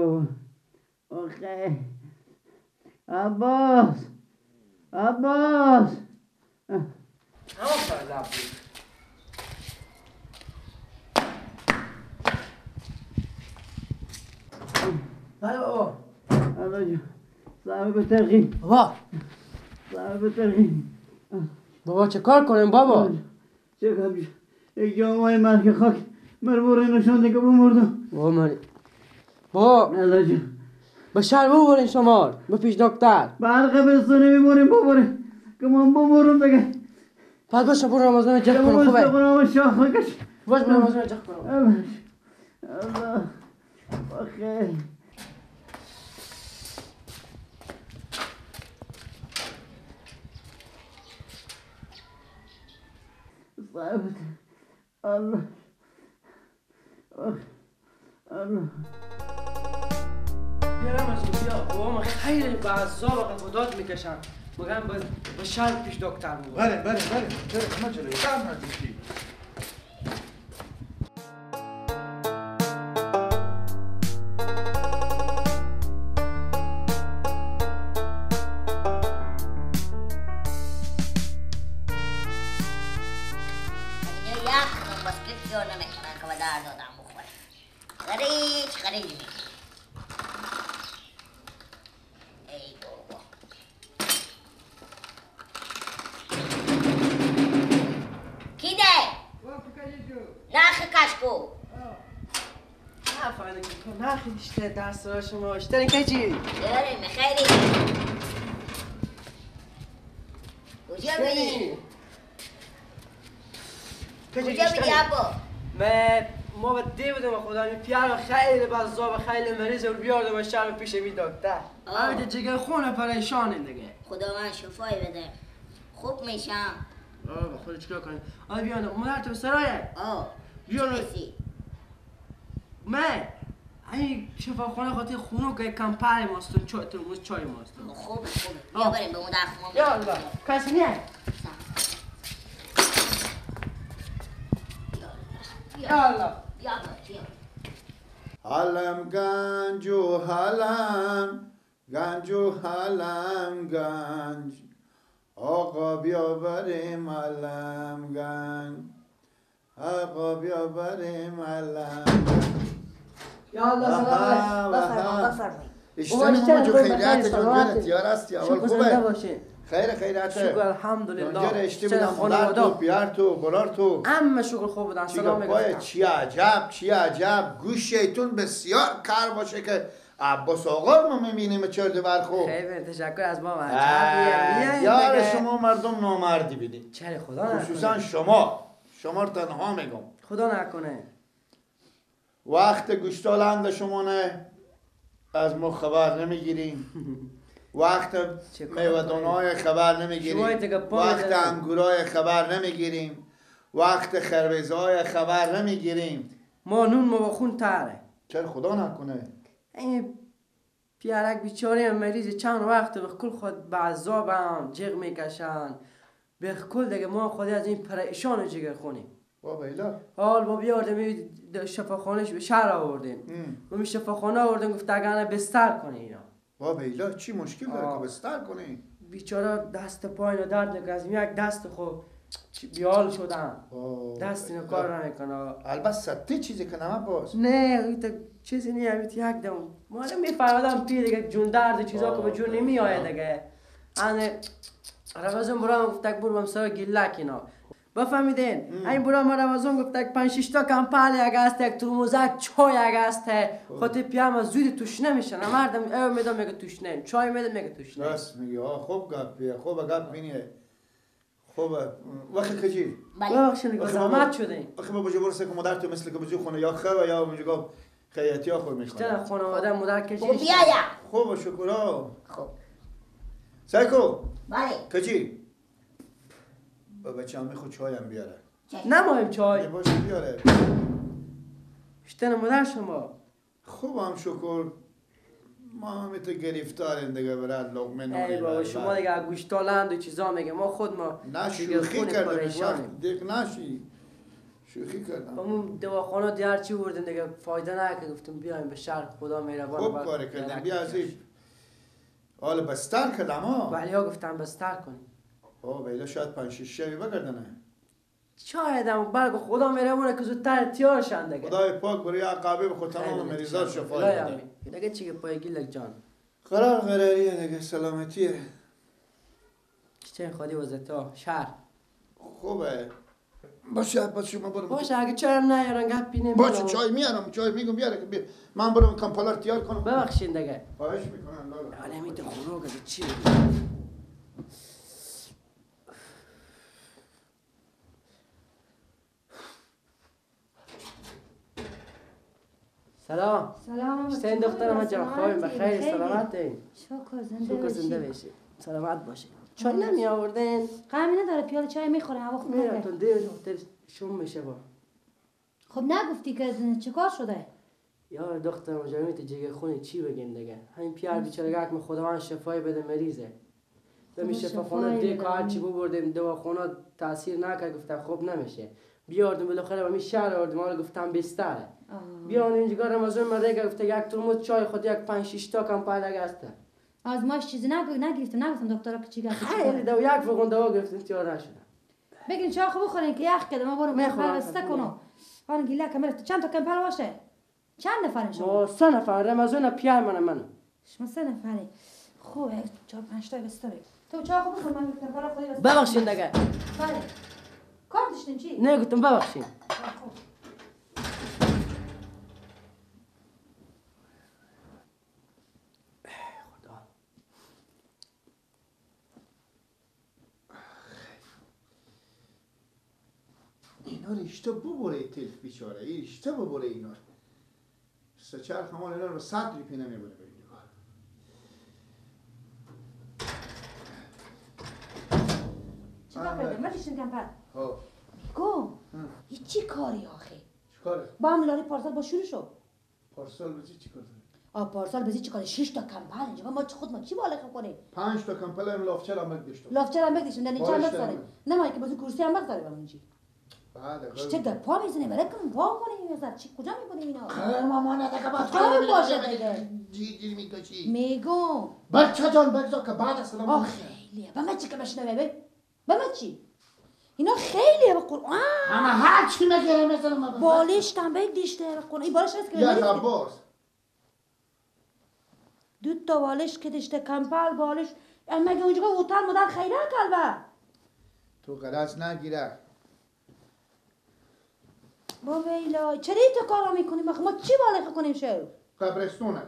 بابا. آخه عباس عباس بله بابا. الله جان صاحب ترغی بابا، صاحب ترغی بابا. چه کار کنیم بابا؟ چه کار؟ یک جامعه مرگ خاک مرمور نشانده که بمردم. بابا من بابا الله جان به شهر ببرین شما به پیش دکتر. به هر قبرستانه میبریم ببریم که من بمرم دیگه. پس باشه برو رمضان جخ کنم. خوبه برو شاخ بکش. باش برو رمضان جخ کنم. الله آخه الله الله بیارم از بیا بابا. من خیلی به عذاب و داد میکشم. مگم به شهر پیش دکتر بود. بله بله بله چرا ما جلوی کم نداشتی. دست را شما اشترین کجی؟ داریم خیلی. کجا بیدی؟ کجا بیدی ابا؟ ما به دی بودم خدا می پیار خیلی بزاب خیلی مریض و بیارده به شهر پیش می دکتر. آره جگر خون پریشانیم دیگه. خدا من شفای بده. خوب میشم. آه با خود چیکار کنیم؟ آ بیان مادر تو سرایه. آه بیان من این شفاخانه خاطر خونو که کمپر ماستون چای ترمز چای ماستون. خوب خوب بیا بریم به اون در خونه. یا الله کسی نیست. یا الله بیا بیا. حالم گنجو حالم گنجو حالم گنج آقا بیا بریم حالم گنج آقا بیا بریم حالم گنج. یا الله سلام بفرمایید بفرمایید. اشتنی ما جو خیریت جون جنت یار است اول خوبه. خیر خیریت شکر الحمدلله. جون اشتی بودم مادر تو پیار تو برار تو عمه شکر خوب بودن. سلام میگفتم. چی عجب چی عجب گوش شیطون بسیار کار باشه که عباس آقا ما میبینیم چرد برخو. خیلی تشکر از ما عجب. یار شما مردم نامردی بیدین. چرا خدا نکنه. خصوصا شما شما رو تنها میگم. خدا نکنه. وقت گوشتالند شما نه از ما خبر نمیگیریم. وقت میوه‌دانه‌های خبر نمیگیریم. وقت انگورای خبر نمیگیریم. وقت خربزهای خبر نمیگیریم. ما نون ما با خون تره. چرا خدا نکنه. این پیارک بیچاره مریض چند وقت به کل خود به عذابم جیغ میکشن به کل دیگه. ما خود از این پریشان جگر خونیم. بابا ایلا حال با بیاردم شفاخانهش به شهر آوردیم. ما شفاخانه آوردیم گفت اگر بستر کنه اینا. بابا ایلا چی مشکل داره که بستر کنه؟ بیچاره دست پایین درد نکنه از یک دست خود بیال شدن دست اینو کار نمیکنه. البته سطح چیزی که نمه باز نه چیزی نیه. یک دم ما میفهمیدم پیر دیگه جون درد چیزا که به جون نمیآید دیگه. انا روزون برام گفت برم سر گیلک اینا بفهمیدین. این برام روزون گفت 5 6 تا کمپال اگه است یک ترموزک چای اگه است خاطر پیام زود توش نمیشن. مردم او میدم میگه توش نه چای میدم میگه توش نه. راست میگی. خوب گپیه خوب گپ مینیه خوب. وقت کجی؟ ببخشید زحمت شده. آخه بابا جبر سه که مادر تو مثل که بجو خونه یا خو یا میگه خیاطی ها خود میکنه. خانواده مادر کجی؟ خوب بیا. خوب شکرا. خوب. سایکو. بله. کجی؟ بابا چای خود چای هم بیاره. نه مهم چای. باشه بیاره. شتن مادر شما. خوب هم شکر. ما هم تو گرفتاریم دیگه برای لقمه نانی. ای بابا شما دیگه گوشتالند و چیزا میگه ما خود ما نه شوخی کردم وقت دیگه نشی شوخی کردم. همون دواخانه دیار چی بردیم دیگه فایده نکرد، گفتم بیایم به شهر خدا مهربان. خوب کار کردیم، بیا از این حالا بستر کردم ها. ولی ها گفتم بستر کنیم. آه بیلا شاید 5-6 شبی بگردنه. شاید هم برگ خدا مهربانه که زودتر تیار شن دیگه. خدای پاک برای عقابه به خود تمام مریضا شفای بده. دیگه چی که پای گیلک جان. قرار قراریه دیگه، سلامتیه. چه خودی وزتا شهر. خوبه. باشه باشه شما برو. باشه اگه چای هم نیارن گپی نمی‌کنم. باشه چای میارم، چای میگم بیاره که من برم کمپالر تیار کنم. ببخشین دیگه. خواهش میکنم لالا. حالا همین تو خوراک چی؟ سلام. سلام. حسین دختر من جان، خوبین؟ بخیر، سلامتین؟ شکر زنده باشی. زنده باشی. سلامت باشی. چای نمی آوردین؟ غمی نداره، پیاله چای میخوره، هوا خوبه. میرم تو دیر شوم میشه با. خب نگفتی که چیکار شده؟ یار دختر من جان، تو جگه خونه چی بگیم دیگه؟ همین پیار بیچاره که خداوند شفای بده مریضه. دمی شفاخانه دیگه هر چی ببردیم دواخانه تاثیر نکرد، گفتن خب نمیشه. بیاردم بالاخره به شهر آوردم، حالا گفتم بستره. بیان اینجا رمضان مرده گفته یک ترمز چای خود یک 5-6 تا کم پایلگ هست. از ماش چیزی نگرفتم، نگفتم دکترا که چی گفت. خیلی دو یک فقط دوا گرفتم تیار نشدم. بگین چای خو بخورین که یخ کرده، ما برم کمپل بسته کنم. آن گیله کمر چند تا کمپل باشه؟ چند نفرین شما؟ ما 3 نفر، رمضان پیار من. شما 3 نفری. خوب 4-5 تا بسته بگیر. تو چای خو بخور، من کمپل خودی بسته. ببخشین دیگه. بله. کار داشتین چی؟ نه گفتم ببخشین. اینا رشته ببره تلف بیچاره، این رشته ببره اینا. سه چرخ مال اینا رو 100 ریپی نمیبره به این کار. چیکار کردم؟ من دیشتم کمپر. ها. میگم این چی کاری آخه؟ چیکاره؟ با هم لاری پارسال با شروع شد. پارسال بزی چیکار داری؟ آ پارسال بزی چیکار؟ 6 تا کمپل اینجا ما خود ما چی بالغ کنیم؟ 5 تا کمپل هم لافچر هم بگدشتم. لافچر هم بگدشتم، نه چند بگذاریم. نه ما که بازی کرسی هم بگذاریم اونجا. چه در پا میزنه برای کنم وا کنیم مثلا چی کجا میبریم اینا؟ خیر مامان دیگه باز باشه دیگه. جی میکشی. میگم بچه جان بگذار که بعد از سلام. آ خیلیه. به من چی که بشنوه به من چی؟ اینا خیلیه به قرآن. همه هر چی میگیره مثلا بالش هم بگدیشته به قرآن. این بالش هست که یا عباس. دو تا بالش که داشته کمپل بالش. مگه اونجا هتل مدل خیره کلبه. تو غرض نگیره. با ویلا چرا این تو کارا میکنیم؟ ما چی بالغ کنیم شو؟ قبرستونه.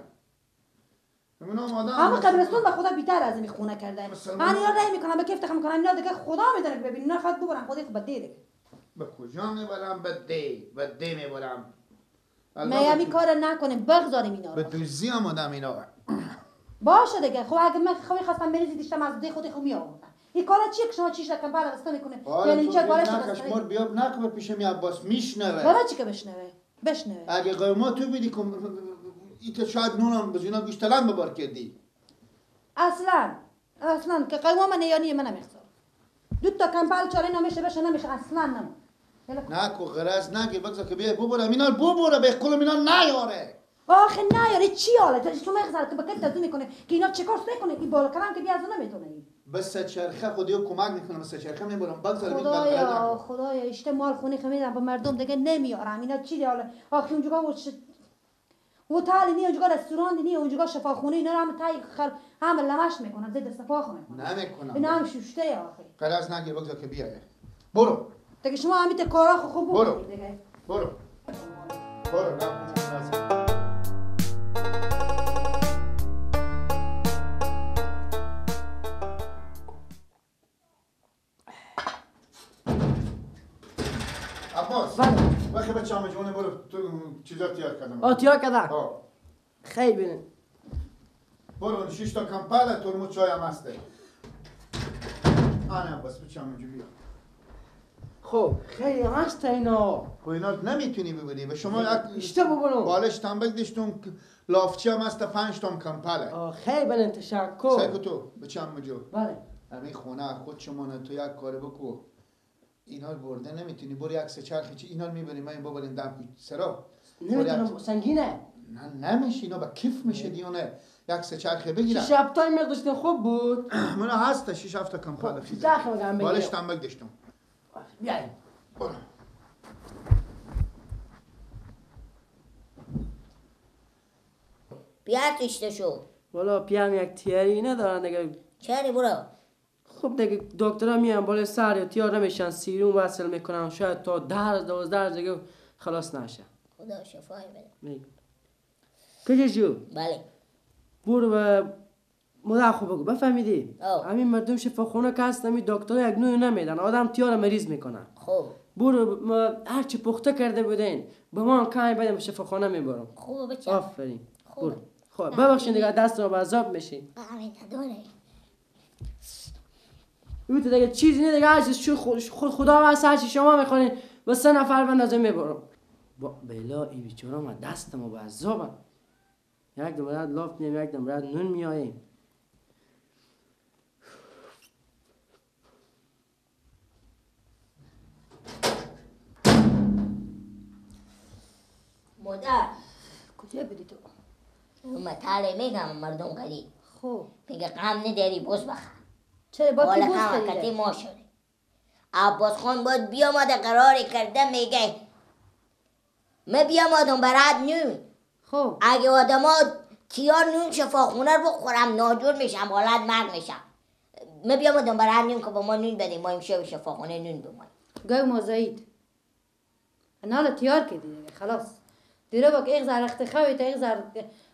اما قبرستون به خدا بیتر از این خونه کرده. من اینا رای میکنم به کیف تخم میکنم اینا دیگه خدا میدونه که ببین اینا خود ببرن خودی خود به دیگه. به کجا میبرم؟ به دی، به دی میبرم. می می کار نکنیم بگذاریم اینا رو. به دوزی آمدم اینا. باشه دیگه. خب اگه من خواهی خواستم بریزی دیشتم از دی خودی خو می آوردم. این کارا چیه که شما چیش رقم بالا بسته میکنه؟ یعنی چه بالش نکش مار بیاب نکن پیش می عباس میشنوه. بابا چی که بشنوه؟ بشنوه. اگه قیمه تو بیدی کم ایت شاید نونم بزینا گوشت تلن ببار کردی. اصلا که قیمه من یعنی من نمیخوام. دو تا کمپل چاره نمیشه بشه نمیشه اصلا نم. نکو غرض نگیر بگذار که بیا ببرم اینا ببره به قولم اینا نیاره. آخه نیاره چی حاله؟ تو مغزت که بکت تزو میکنه که اینا چه کار کنه این بالا کردم که بیا از نمیتونه. بس چرخه خودیو کمک میکنم، بس چرخه میبرم بگذار. خدایا خدایا اشته مال خونه خمیدم با مردم دیگه نمیارم اینا چی حاله؟ آخه اونجا هتل نی، اونجا رستوران نی، اونجا شفاخونه اینا هم تای خر هم لمش میکنن زد صفا میکنن نمیکنم اینا هم شوشته. آخه قرض نگیر بگذار که بیایه. برو دیگه شما همین کارا خوب برو دیگه. برو برو نه. عباس وقتی بچه همه جونه برو تو چیزا تیار کردم. آه تیار کردم. خیلی بینن. برو 6 تا کمپل ترمز چای هم هسته. آنه عباس بچه همه جو بیا. خب خیلی هست اینا. خب اینا نمیتونی ببری. به شما اشته ببرم. بالش تنبک داشتم لافچی هم هست 5 تا کمپله. خیلی بینن تشکر. سعی تو بچه همه جو. بله. همین خونه خود شما تو یک کار بکو. اینا رو برده نمیتونی برو یک سه چرخی چی اینا رو میبریم من ببریم دم سرا. نمیتونم سنگینه. نه نمیشه اینا با کیف میشه دیونه. یک سه چرخه بگیرم. 6 7 تا مقداشتین خوب بود. من هست 6 7 تا کم خاله. چرخ میگم بگیرم. بالش تنبک داشتم. بیایم. برو. بیا تشته شو. والا پیام یک تیاری ندارن دیگه. چرا برو؟ خب دیگه دکترها میان بالای سر تیار نمیشن سیروم وصل میکنن شاید تا 10 12 دیگه خلاص نشه. خدا شفای بده. کجا بله. برو و مادر خوب بگو بفهمیدی؟ همین مردم شفاخونه که هست همین دکترها یک نوع نمیدن آدم تیار مریض میکنن. خب برو هر چی پخته کرده بودین به ما هم کمی بدیم شفاخانه میبرم. خوب بچه. آفرین. برو. خب ببخشید دیگه دست رو به عذاب میشین. آمین نداره. اون دیگه چیزی نه دیگه هر چیز خدا واسه هر چی شما میخورین با 3 نفر بندازه میبرم. با بلا ای بیچاره ما دستمو به عذابم. یک دم رد لاف میم یک دم رد نون میاییم. مادر کجا بودی تو؟ مطالعه میگم مردم قدیم. خب میگه غم نداری بز بخر. چرا با کی بز خریده؟ ما شده. عباس خان باید بیامده قرار کرده میگه من بیامدم برات نون. خب اگه آدم ها تیار نون شفاخونه رو بخورم ناجور میشم حالت مرگ میشم. من بیامدم برات نون که با ما نون بدیم ما امشب شفاخونه نون بمانیم. گاو مازایید انا تیار کردی دیگه خلاص. دیره با که ایک ذره اختخاوی تا ایک ذره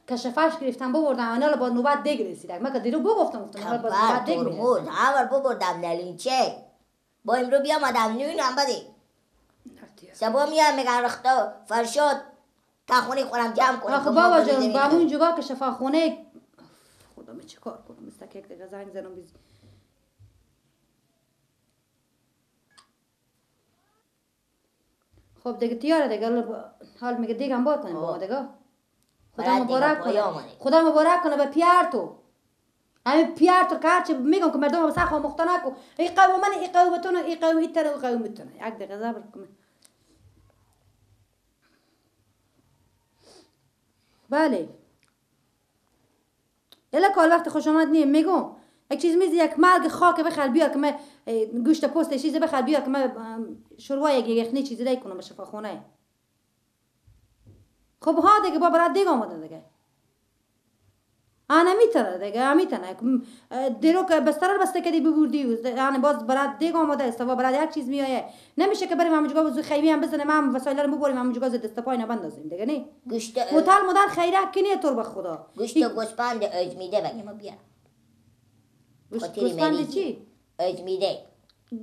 کشفش گرفتم ببردم انا با نوبت دیگ رسید. من که دیرو بگفتم گفتم با نوبت دیگ میرسید. اول ببردم نلینچه با امرو بیامدم نون هم بده. سبا میام میگن رختا فرشاد تا خونه خورم جمع کنم. آخه بابا جان با اون جگاه که شفاخونه خدا من چیکار کنم مثل که یک دقیقه زنگ زنم بیز. خب دیگه تیاره دیگه حال میگه دیگه هم بار کنیم با ما دیگه. خدا مبارک کنه. خدا مبارک کنه به پیار تو. همین پیار تو که هرچی میگم که مردم بس خو مخته نکن. ای قوم من ای قوم تو ای قوم ایتر ای قوم تو. یک دقیقه صبر کن. بله. الا کال وقت خوش آمد نیم میگم یک چیز میز یک مرگ خاک بخر بیار که من گوشت پوست چیز بخر بیار که من شوروا یک یخنی چیزی دی کنم به شفاخونه. خب ها دیگه با برات دیگه آمده دیگه. انا میتونه دیگه میتونه دیرو که بستر بسته کردی ببردی یعنی باز برات دیگه آماده است و برات یک چیز میایه نمیشه که بریم همونجا بزو خیمی هم بزنیم هم وسایل رو ببریم همونجا ز دست پای نبندازیم دیگه نه. گوشت هتل مدل خیره کنی تو به خدا گوشت گوسفند اجمیده بگم ما بیارم. گوسفند چی؟ اجمیده.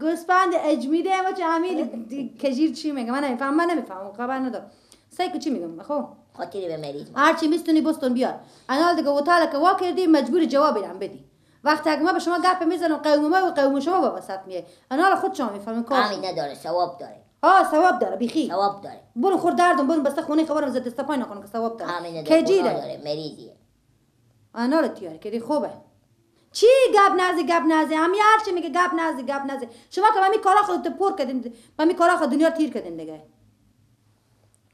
گوسفند اجمیده ما چه همین کجیر چی میگه من نمیفهمم من نمیفهمم خبر ندارم. سعی چی میگم خب خاطری به مریض هرچی میستونی بستون بیار. انال دیگه هتل که وا کردی مجبور جواب بدم بدی. وقتی اگه ما به شما گپ میزنم قوم ما و قوم شما با وسط میای. انال خود شما میفهمین کار همین نداره ثواب داره. ها ثواب داره بیخی ثواب داره. برو خور دردم برو بسته خونه خبرم زد دست پای نکنم که ثواب داره. همین نداره مریضیه. انال تیار کردی خوبه. چی گپ نزی گپ نزی همین هرچی میگه گپ نزی گپ نزی. شما که همین کارا خودت پر کردین همین کارا خود دنیا تیر کردین دیگه.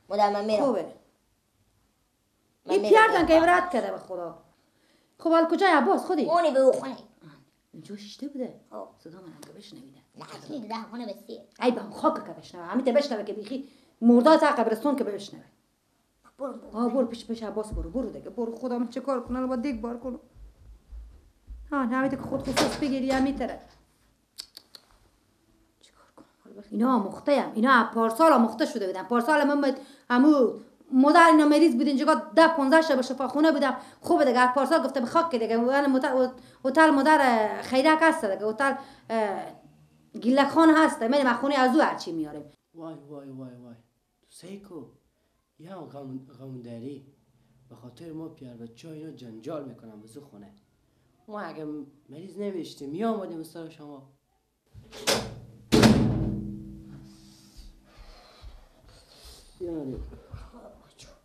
مادر من میرم. خوبه. این پیاردن که عبرت کرده به خدا. خب حال کجای عباس خودی؟ اونی به او خونه. اینجا شیشته بوده. صدا من هم که بشنویده. نه ده خونه بسیه. ای به هم خاک که بشنوه. همین بشنوه که بیخی مردا تا قبرستون که بشنوه. برو برو. برو پیش پیش عباس برو برو دیگه برو خدا من چه کار کنم با دیگ بار کنم. ها همین که خود خصوص بگیری همین تره. چیکار کنم؟ اینا آموخته ام. اینا پارسال آموخته شده بودن. پارسال من همو مادر اینا مریض بود اینجا 10 15 شب شفاخونه بودم. خوب دیگه پارسال گفته به خاک دیگه من هتل مادر خیرک هست دیگه هتل گیلک خان هست من خونه از او هرچی میاریم. وای وای وای وای تو سیکو یا غمداری به خاطر ما پیار بچه اینا جنجال میکنن به خونه. ما اگه مریض نمیشتیم میآمدیم سر شما.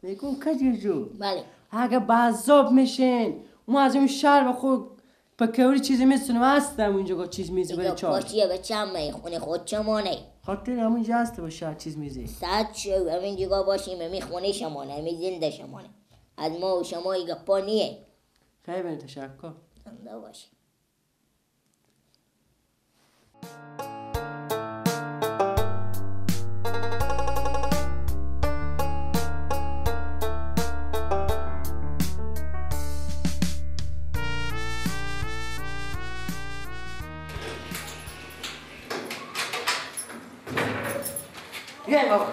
میگم کجی جو؟ بله. اگه بعذاب میشین ما از این شهر به خود پکوری چیزی میسونم هستم اونجا چیز میزی برای چای. پاشیه به چم خونه خود چمانه. خاطر همونجا هست باشه چیز میزی. صد شو همینجا باشیم همی خونه شمانه همی زنده شمانه. از ما و شما ایگه پا نیه. خیلی تشکر. زنده باشی. بیاین بابا.